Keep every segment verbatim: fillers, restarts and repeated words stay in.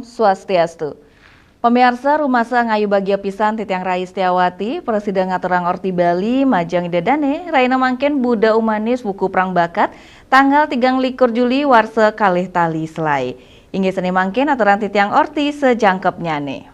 Swastiastu. Pamiarsa, rumasa ngayu bagia pisan titiang Rai Setiawati, prasida ngaturang orti Bali, majeng Ida Dane, rahina mangkin Buda Umanis Wuku Prang Bakat, tanggal tigang likur Juli warsa kalih tali selae. Inggih sane mangkin aturang titiang orti sajangkepnyane.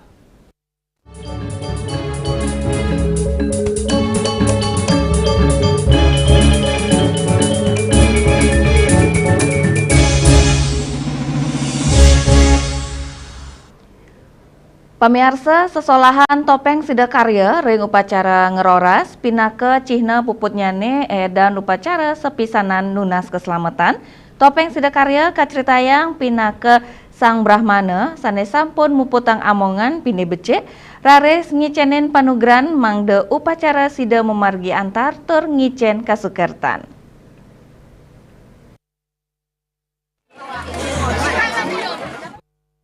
Pamiarsa, sesolahan Topeng Sidakarya ring upacara ngroras pinaka cihna puputnyane eedan upacara sapisanan nunas kaslametan. Topeng Sidakarya kacritayang pinaka Sang Brahmana sane sampun muputang amongan pinde becik, raris ngicenin panugran mangda upacara sida mamargi antar tur ngicen kasukertan.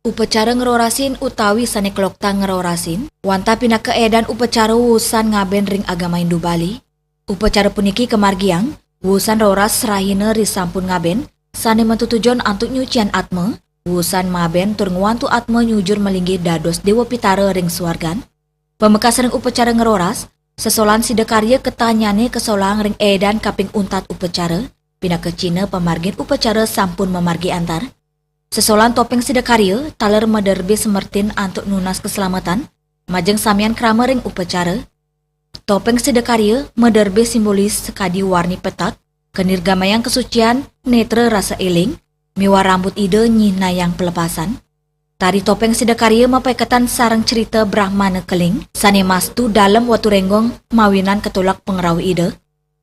Upacara ngrorasin utawi sane kloktang ngrorasin, wantah pinaka eedan upacara wusan ngaben ring agama Hindu Bali. Upacara puniki kamargiang, wusan roras rahina risampun ngaben, sane matutujon antuk nyucian atma, wusan maben tur ngwantu atma nyujur malinggih dados Dewa Pitara ring suargan. Pamekas ring upacara ngroras, sesolahan Sidakarya ketahnyane kasolahang ring eedan kaping untat upacara, pinaka cihna pamargin upacara sampun mamargi antar. Sesolahan Topeng Sidakarya taler maderbe semertin antuk nunas kaslametan, majeng samian krama ring upacara. Topeng Sidakarya maderbe simbolis sakadi warni petak, kanirgamayang kasucian, netra rasa eling, miwah rambut Ida nyihnayang pelepasan. Tari Topeng Sidakarya mapaiketan sareng crita Brahmana Keling, sane mastu Dalem Watu Renggong mawinan katulak pangrauh Ida.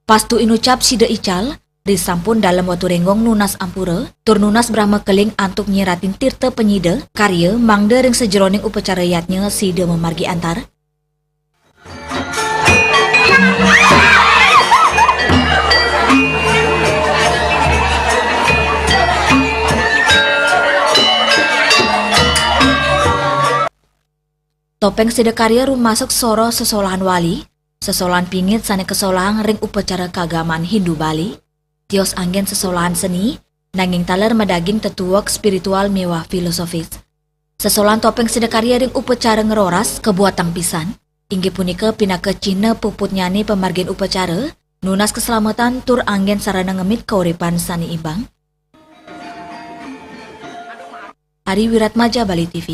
Pastu inucap sida ical, risampun Dalem Watu Renggong nunas ampura, tur nunas Brahma Keling antuk nyeratin tirta panyida karya mangda ring sajeroning upacara yadnya sida mamargi antar. Topeng Sidakarya rumasuk soroh sesolahan Wali, sesolahan pingit sane kasolahang ring upacara kaagaman Hindu Bali. Tios anggen sesolahan seni, nanging taler madaging tetuek spiritual miwah filosofis. Sesolahan Topeng Sidakarya ring upacara ngroras kabuatang pisan, inggih punika pinaka cihna puputnyane pamargin upacara, nunas kaslametan tur anggen sarana ngemit kauripan sane imbang. Ari Wiratmaja, Bali T V.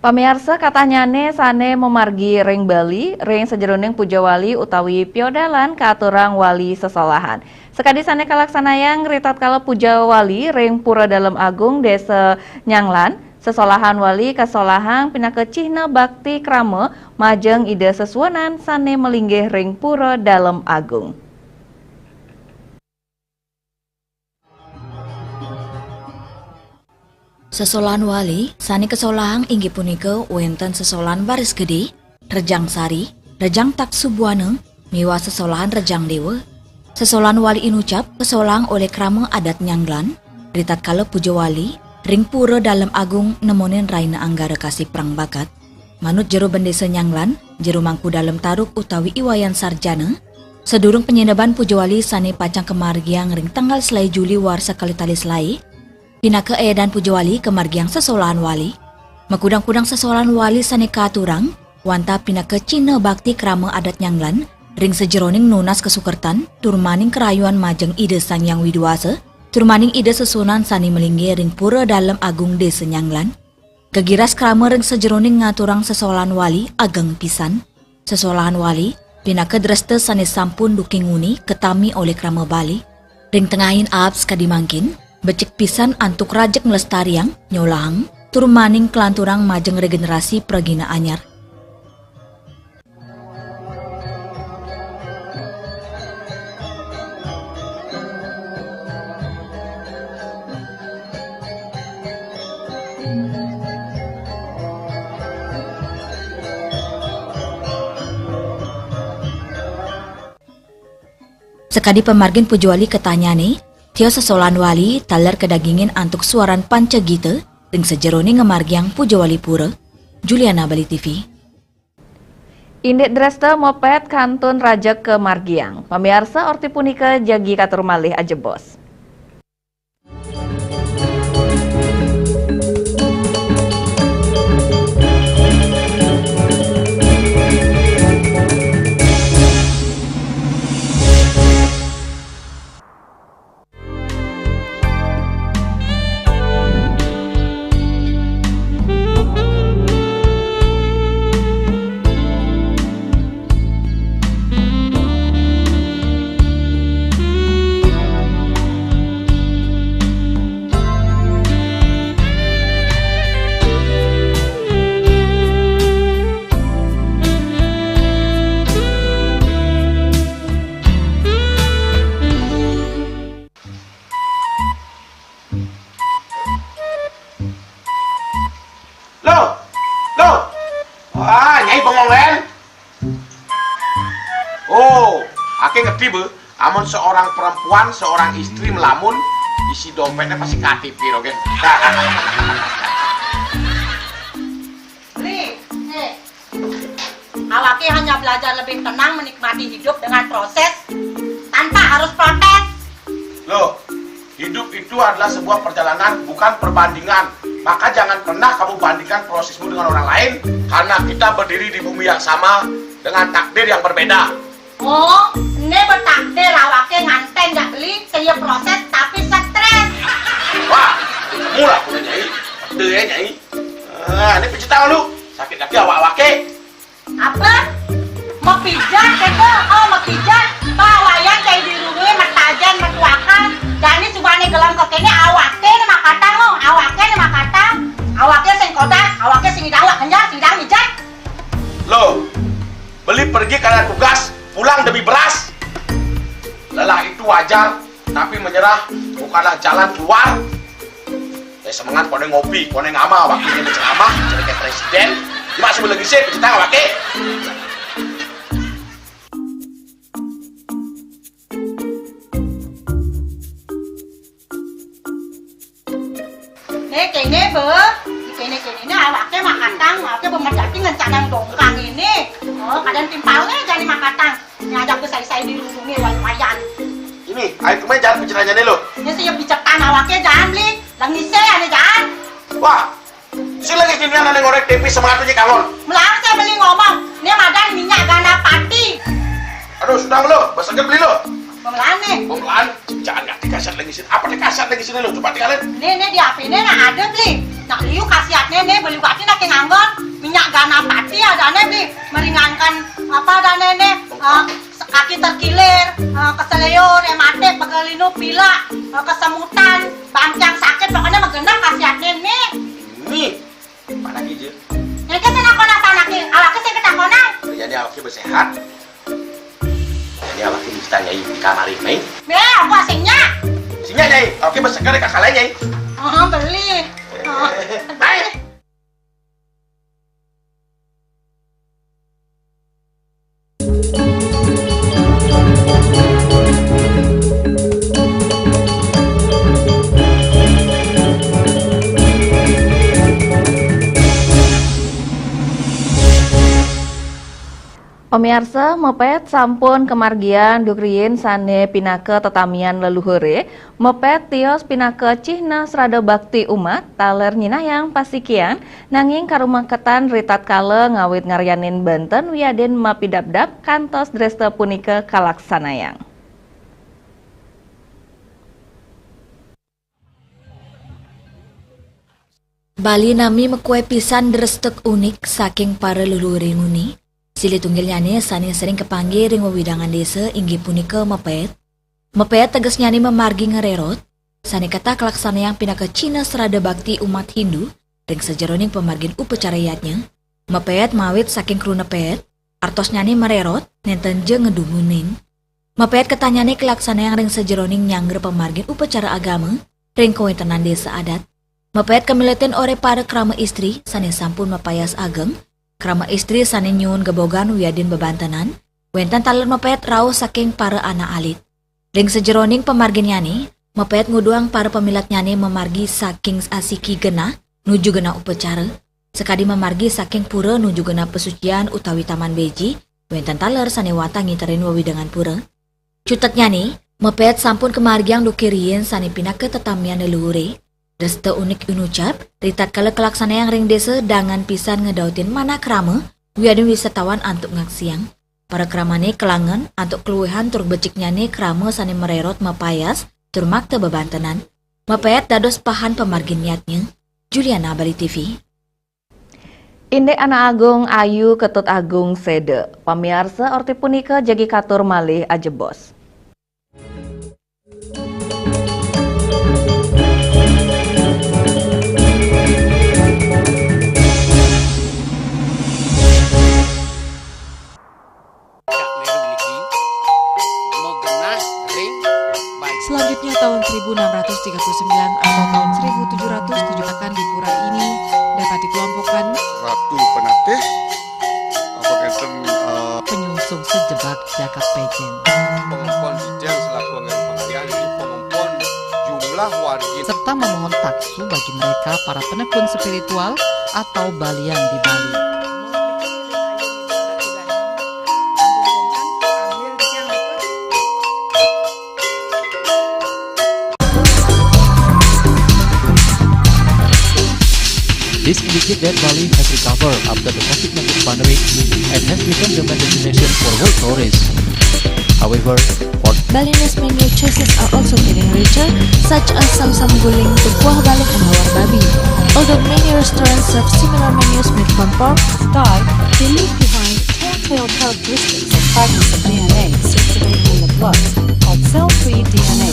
Pamiarsa, katahnyane sane mamargi ring Bali, ring sajeroning puja wali utawi piodalan katurang wali sesolahan. Sakadi sane kalaksanayang ritatkala puja wali ring Pura Dalem Agung, Desa Nyanglan, sesolahan wali kasolahang pinaka cihna bakti krama majeng Ida Sesuunan sane malinggih ring Pura Dalem Agung. Sesolahan wali sane kasolahang inggih punika wenten sesolahan baris gede, rejang sari, rejang taksu buana, miwah sesolahan rejang dewa. Sesolahan wali inucap kasolahang olih krama adat Nyanglan, ritatkala puja wali ring Pura Dalem Agung nemonin rahina Anggara Kasih Prang Bakat. Manut Jero Bendesa Nyanglan, Jero Mangku Dalem Taruk utawi I Wayan Sarjana, sadurung panyineban puja wali sane pacang kamargiang ring tanggal selae Juli warsa kalih tali selae, pinaka eedan puja wali kamargiang sesolahan wali. Makudang-kudang sesolahan wali sane katurang, wantah pinaka cihna bakti krama adat Nyanglan, ring sajeroning nunas kasukertan, tur maning karayuan majeng Ida Sang Hyang Widi Wasa, tur maning Ida Sesuunan sane malinggih ring Pura Dalem Agung Desa Nyanglan. Kagiras krama ring sajeroning ngaturang sesolahan wali ageng pisan. Sesolahan wali pinaka dresta sane sampun duke nguni katami olih krama Bali. Ring tengahin aab sakadi mangkin, becik pisan antuk rajeg nglestariang, nyolahang, tur maning kalanturang majeng regenerasi pragina anyar. Sakadi pamargin puja wali katahnyane, tios sesolahan wali taler kadagingin antuk suaran panca gita ring sajeroning ngamargiang puja wali pura. Juliana, Bali T V. Indik dresta moped kantun rajeg kamargiang. Pamiarsa, orti punika jagi katur malih ajebos. Seorang perempuan, seorang istri melamun, isi dompetnya pasti K T P, Rogen. Beli, eh, awake hanya belajar lebih tenang menikmati hidup dengan proses tanpa harus protes. Loh, hidup itu adalah sebuah perjalanan, bukan perbandingan. Maka jangan pernah kamu bandingkan prosesmu dengan orang lain, karena kita berdiri di bumi yang sama dengan takdir yang berbeda. Oh, ini bertakdir awake nganten jak beli, saya proses tapi stres. Wah, mula punya nyai, ada ya nyai. Ah, ini pijit tangan lu, sakit lagi awak-awake. Apa? Mepijat kata, oh mepijat. Pak wayan kayak di rumah metajen metuakan. Jani cuma nih gelam ke kene awake nih makatang lo, awake nih makatang. Awake sing kodak, awake sing idang, wak kenyal, sing idang mijat. Loh, beli pergi karena tugas, pulang demi beras. Lelah itu wajar, tapi menyerah bukanlah jalan keluar. Eh, semangat, kone ngopi, kone ngama, wakilnya berceramah, jadi kayak presiden. Cuma sebelum lagi sih, kita nggak pakai. Nih, kene be, kene kene ini awake makatang, awake bemerjati ngencanang dongkang ini. Oh, kadang timpalnya jadi makatang. Ini ada aku saya-saya di rumah wayan-wayan. Ini, ayo kemarin jangan bicaranya nih lo. Ini sih bicarkan awake jangan beli, lagi saya ada jangan. Wah, si lagi sini ada ngorek T V semangatnya kangon. Melarang saya beli ngomong, ini madan minyak gana pati. Aduh, sudah lo, besoknya beli lo. Pemelaan nih. Pemelaan, jangan nggak dikasih lagi sini. Apa dikasih lagi sini lo? Coba tinggalin. Nih, nih di H P ini nah ada beli. Nak liu khasiatnya nih beli waktu nak nganggur minyak gana pati ada nih beli meringankan apa ada nih nih eh, kaki terkilir, eh, keseleo, rematik, pegelinu, pilek, eh, kesemutan, bangkiang sakit pokoknya mah genah khasiatnya nih. Nih, mana gigi? Yang ke sana kau napa anaknya? Awaknya sih ketakonan. Jadi awaknya bersehat. Jadi awaknya bisa nyai di kamar ini. Nih, aku asingnya. Sini nyai, awaknya berseger kakak lain nyai. Oh, beli. Oh. Baik. Pamiarsa, mepet sampun kamargiang duk riin sane pinaka tetamian leluhure, mepet tios pinaka cihna srada bakti umat, taler nyinahang pasikian, nanging karumaketan ritatkala ngawit ngaryanin benten wiadin mapidabdab kantos dresta punika kalaksanayang. Bali nami makue pisan drestek unik saking para leluhure nguni. Silih tunggilnyane sane sering kapanggih ring wewidangan desa inggih punika mepet. Mepet tegesnyane mamargi ngrerot, sane ketah kalaksanayang pinaka cihna srada bakti umat Hindu ring sajeroning pamargin upacara yadnya. Mepet mawit saking kruna pet, artosnyane marerot, nenten ja ngedumunin. Mepet ketahnyane kalaksanayang ring sajeroning nyanggra pamargin upacara agama ring kawentenan desa adat. Mepet kamiletin olih para krama istri sane sampun mapayas ageng, krama istri sane nyuun gebogan wiadin bebantenan, wenten taler mepet rauh saking para anak alit. Ring sajeroning pamarginnyane, mepet nguduhang para pamiletnyane mamargi saking asiki genah nuju genah upacara, sakadi mamargi saking pura nuju genah pasucian utawi taman beji, wenten taler sane wantah ngiterin wewidangan pura. Cutetnyane, mepet sampun kamargiang duke riin sane pinaka tetamian leluhure. Dresta unik inucap, ritatkala kalaksanayang ring desa dangan pisan ngedautin manah krama, wiadin wisatawan antuk ngaksiang. Para kramane kalangen antuk kaluihan tur beciknyane krama sane marerot mapayas tur makta bebantenan. Mepet dados pahan pamargin yadnya. Juliana, Bali T V. Indik Anak Agung Ayu Ketut Agung Seda. Pamiarsa, orti punika jagi katur malih ajebos. Selanjutnya, tahun seribu enam ratus tiga puluh sembilan atau tahun seribu tujuh ratus tujuh akan di pura ini dapat dikelompokkan Ratu Penatih, apa ngenten, eh, penyusun Sejebak jagat pejeng. Pengempuan Ditjen selaku anggaran pengalihan itu pengempuan jumlah warga serta memohon taksu bagi mereka para penekun spiritual atau balian di Bali. This indicates that Bali has recovered after the COVID nineteen pandemic and has become the main destination for world tourists. However, for Balinese menu choices are also getting richer, such as samsam guling, teguah balik, and lawar babi. Although many restaurants serve similar menus made from pork, style, they leave behind telltale characteristics of fragments of D N A circulating in the blood called cell-free D N A.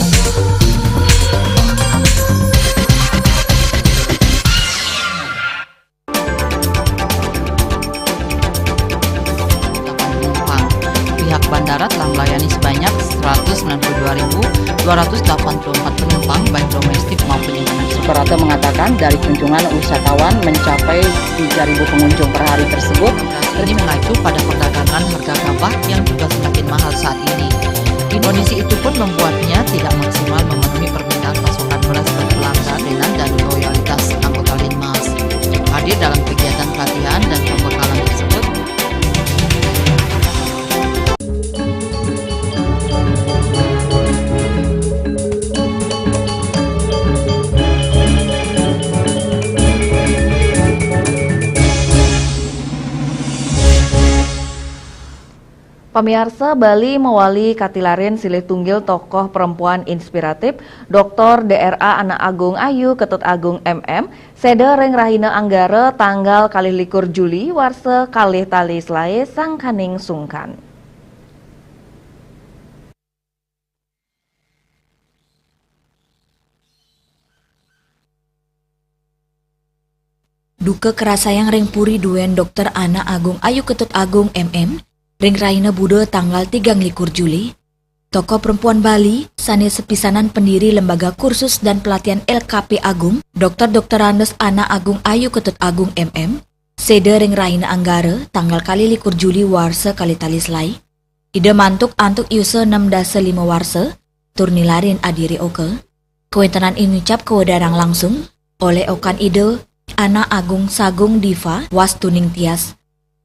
Pihak bandara telah melayani sebanyak seratus sembilan puluh dua ribu dua ratus delapan puluh empat penumpang, baik domestik maupun internasional. Suprapto mengatakan dari kunjungan wisatawan mencapai tiga ribu pengunjung per hari tersebut. Ini mengacu pada perdagangan harga gabah yang juga semakin mahal saat ini. Kondisi itu pun membuatnya tidak maksimal memenuhi permintaan pasokan beras berkelanjutan dan loyalitas anggota Linmas. Hadir dalam kegiatan pelatihan dan pembekalan tersebut. Pamiarsa, Bali mawali katilarin silih tunggil tokoh perempuan inspiratif, Doktor D R A Ana Agung Ayu Ketut Agung M M, séda ring rahina Anggara tanggal kalih likur Juli warsa kalih tali selaé sangkaning sungkan. Duka karasayang ring puri duén Doktor Ana Agung Ayu Ketut Agung M M, ring rahina Buda tanggal tigang likur Juli. Tokoh perempuan Bali, sané sepisanan pendiri Lembaga Kursus dan Pelatihan L K P Agung, Doktor Doktorandus Ana Agung Ayu Ketut Agung M M, séda ring rahina Anggara, tanggal kalih likur Juli warsa kalih tali selaé. Ida mantuk antuk yusa enam dasa lima warsa, tur nilarin adiri oka. Kawéntenan inucap kawedarang langsung olih okan Ida, Ana Agung Sagung Diva, Wastuning Tias.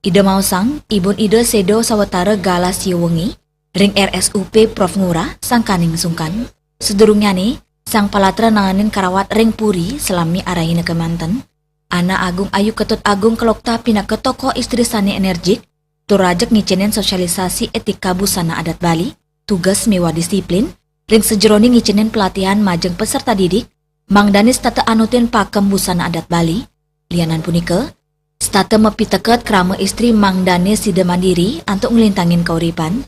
Ida maosang, ibun Ida séda sawatara galah sia wengi, ring R S U P Prof Ngurah, sangkaning sungkan. Sadurungnyané, sang palatra nanganin karawat ring puri salami arahina kémanten. Ana Agung Ayu Ketut Agung kalokta pinaka tokoh istri sané énergik, tur rajeg ngicénin sosialisasi étika busana adat Bali, tugas miwah disiplin, ring sajeroning ngicénin pelatihan majeng peserta didik, mangdané setata anutin pakem busana adat Bali. Lianan punika, setata mapiteket krama istri mangdané sida mandiri antuk nglintangin kauripan.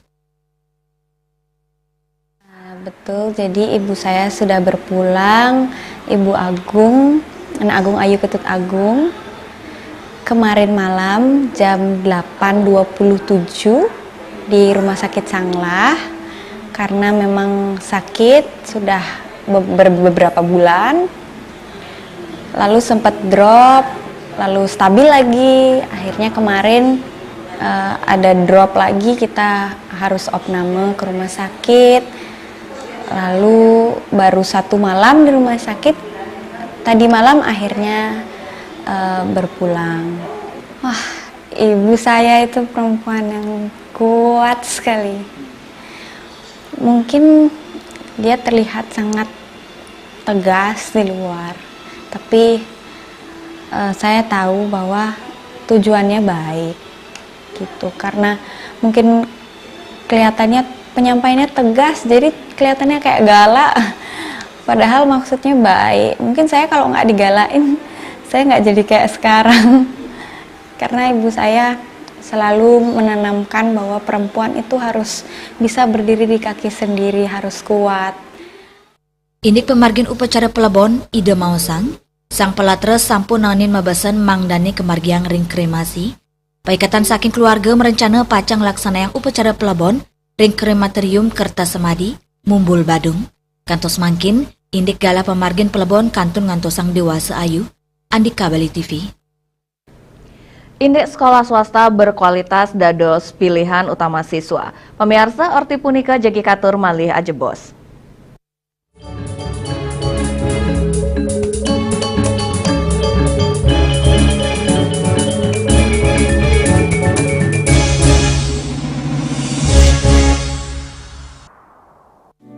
Ah, betul, jadi ibu saya sudah berpulang, Ibu Agung, Ana Agung Ayu Ketut Agung, kemarin malam jam delapan dua puluh tujuh di Rumah Sakit Sanglah, karena memang sakit sudah be-, ber-, beberapa bulan, lalu sempat drop, lalu stabil lagi. Akhirnya kemarin, eh, ada drop lagi, kita harus opname ke rumah sakit. Lalu baru satu malam di rumah sakit. Tadi malam akhirnya, eh, berpulang. Wah, ibu saya itu perempuan yang kuat sekali. Mungkin dia terlihat sangat tegas di luar, tapi, eh, saya tahu bahwa tujuannya baik gitu. Karena mungkin kelihatannya, penyampaiannya tegas, jadi kelihatannya kayak galak. Padahal maksudnya baik. Mungkin saya kalau nggak digalakin, saya nggak jadi kayak sekarang. Karena ibu saya selalu menanamkan bahwa perempuan itu harus bisa berdiri di kaki sendiri, harus kuat. Indik pamargin upacara plebon, Ida maosang, sang palatra sampun nanganin mabesan mangdané kamargiang ring kremasi. Paiketan saking keluarga mrencana pacang nglaksanayang upacara plebon ring Krematorium Kertasemadi, Mumbul, Badung. Kantos mangkin, indik galah pamargin plebon kantun ngantosang déwasa ayu. Andika Bali T V. Indik sekolah swasta berkualitas dados pilihan utama siswa. Pamiarsa, orti punika jagi katur malih ajebos.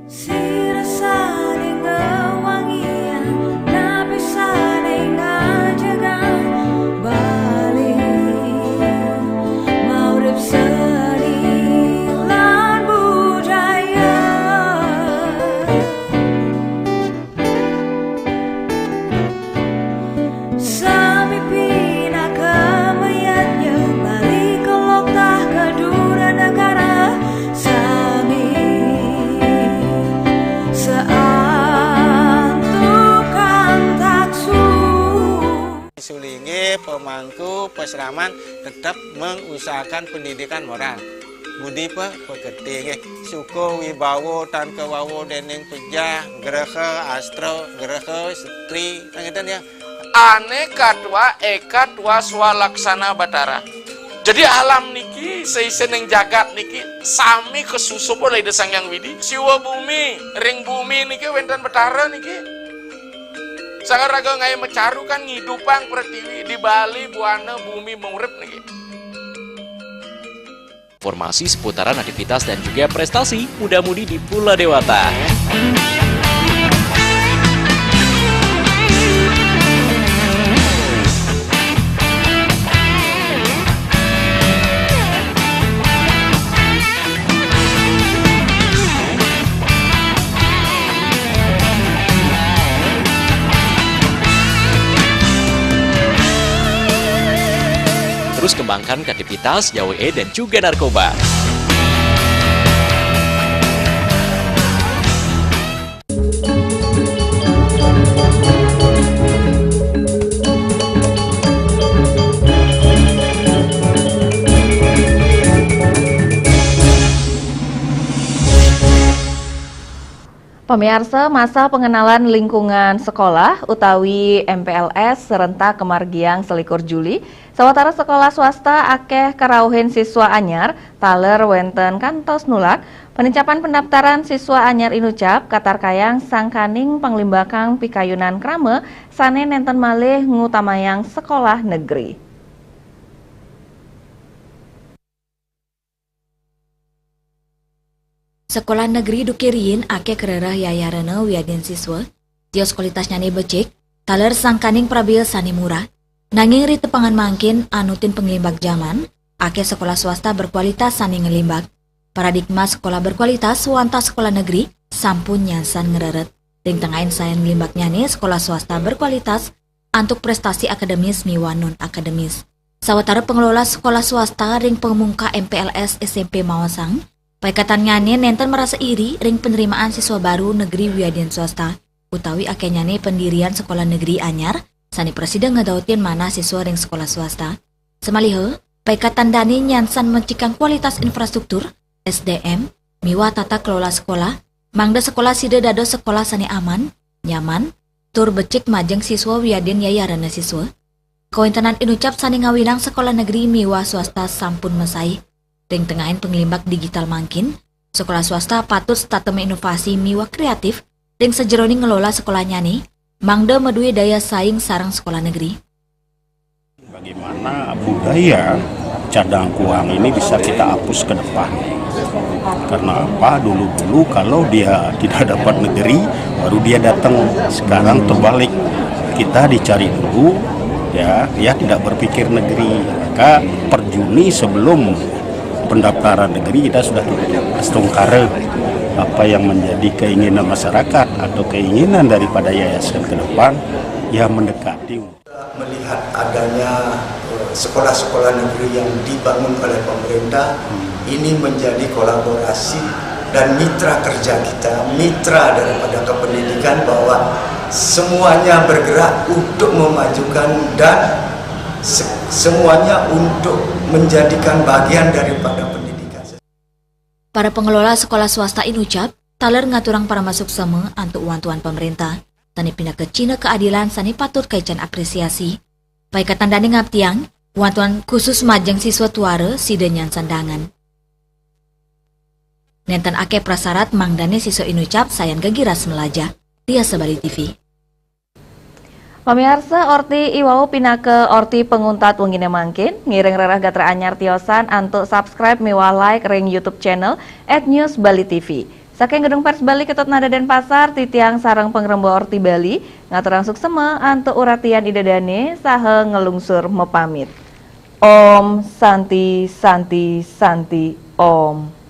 Sira sané ngawangiang, napi sané ngajegang Bali, maurip seni lan budaya. Sami pinaka mayadnya, Bali kelok tah ka dura negara. Sami saantukan taksu. Sulinggih pemangku pesraman tetap mengusahakan pendidikan moral. Budi pe-, pekerti nggih. Suka wibawa tan kawawa dening pejah, graha astra, graha stri, ngeten ya. Ane katwa eka twa swalaksana Batara. Jadi alam niki, seisening jagat niki sami kasusup oleh Ida Sang Hyang Widi. Siwa bumi, ring bumi niki wenten Batara niki. Sang raga ngae macaru kan ngidupang pretiwi, di Bali buana bumi maurip niki. Informasi seputaran aktivitas dan juga prestasi muda-mudi di Pulau Dewata. Terus kembangkan kreativitas, jauhi dan juga narkoba. Pamiarsa, masa pengenalan lingkungan sekolah utawi M P L S serentak kamargiang selikur Juli, sawatara sekolah swasta akeh karauhin siswa anyar, taler wenten kantos nulak, penincapan pendaftaran siswa anyar inucap katarkayang sangkaning panglimbakang pikayunan krama sane nenten malih ngutamayang sekolah negeri. Sekolah negeri duke riin akeh karereh yayarana wiadin siswa, tios kualitasnyane becik, taler sangkaning prabil sane murah, nanging ri tepengan mangkin anutin panglimbak jaman, akeh sekolah swasta berkualitas sane nglimbak. Paradigma sekolah berkualitas wantah sekolah negeri sampun nyansan ngreret. Ring tengahin sayan nglimbaknyane sekolah swasta berkualitas antuk prestasi akademis miwah non-akademis. Sawatara pengelola sekolah swasta ring pamungkah M P L S S M P maosang, paikatannyané nénten marasa iri ring penerimaan siswa baru negeri wiadin swasta, utawi akéhnyané pendirian sekolah negeri anyar sané prasida ngadautin manah siswa ring sekolah swasta. Samaliha, paikatan dané nyansan mecikang kualitas infrastruktur, S D M, miwah tata kelola sekolah, mangda sekolah sida dados sekolah sané aman, nyaman, tur becik majeng siswa wiadin yayarana siswa. Kawéntenan inucap sané ngawinang sekolah negeri miwah swasta sampun masaih. Ring tengahin panglimbak digital mangkin, sekolah swasta patut setata mainovasi miwah kreatif ring sajeroning ngelola sekolahnyané, mangda madué daya saing sareng sekolah negeri. Bagaimana budaya cadang kuang ini bisa kita hapus ke depan? Karena apa? Dulu-dulu kalau dia tidak dapat negeri, baru dia datang. Sekarang terbalik, kita dicari dulu, ya, dia tidak berpikir negeri. Maka per Juni sebelum pendaftaran negeri kita sudah tutup. Astungkara apa yang menjadi keinginan masyarakat atau keinginan daripada yayasan ke depan, ya, mendekati. Melihat adanya, eh, sekolah-sekolah negeri yang dibangun oleh pemerintah, ini menjadi kolaborasi dan mitra kerja kita, mitra daripada kependidikan, bahwa semuanya bergerak untuk memajukan dan se-, semuanya untuk menjadikan bagian daripada pendidikan. Para pengelola sekolah swasta inucap, taler ngaturang parama suksema antuk wantuan pamréntah, sané pinaka cihna kaadilan sané patut kaican apresiasi. Paikatan dané ngaptiang, Bantuan khusus majeng siswa tuara sida nyansandangan. Nenten akeh prasarat mangdane siswa inucap sayan gegiras melaja. Tiasa Bali T V. Pamiarsa, orti iwau pinaka orti panguntat wengine mangkin. Ngiring rereh gatra anyar tiosan antuk subscribe miwah like ring YouTube channel at News Bali T V. Saking Gedung Pers Bali Ketut Nada Denpasar, titiang sareng pangremba Orti Bali ngaturang suksema antuk uratian Ida Dane saha ngelungsur mapamit. Om Santi, Santi, Santi, Om.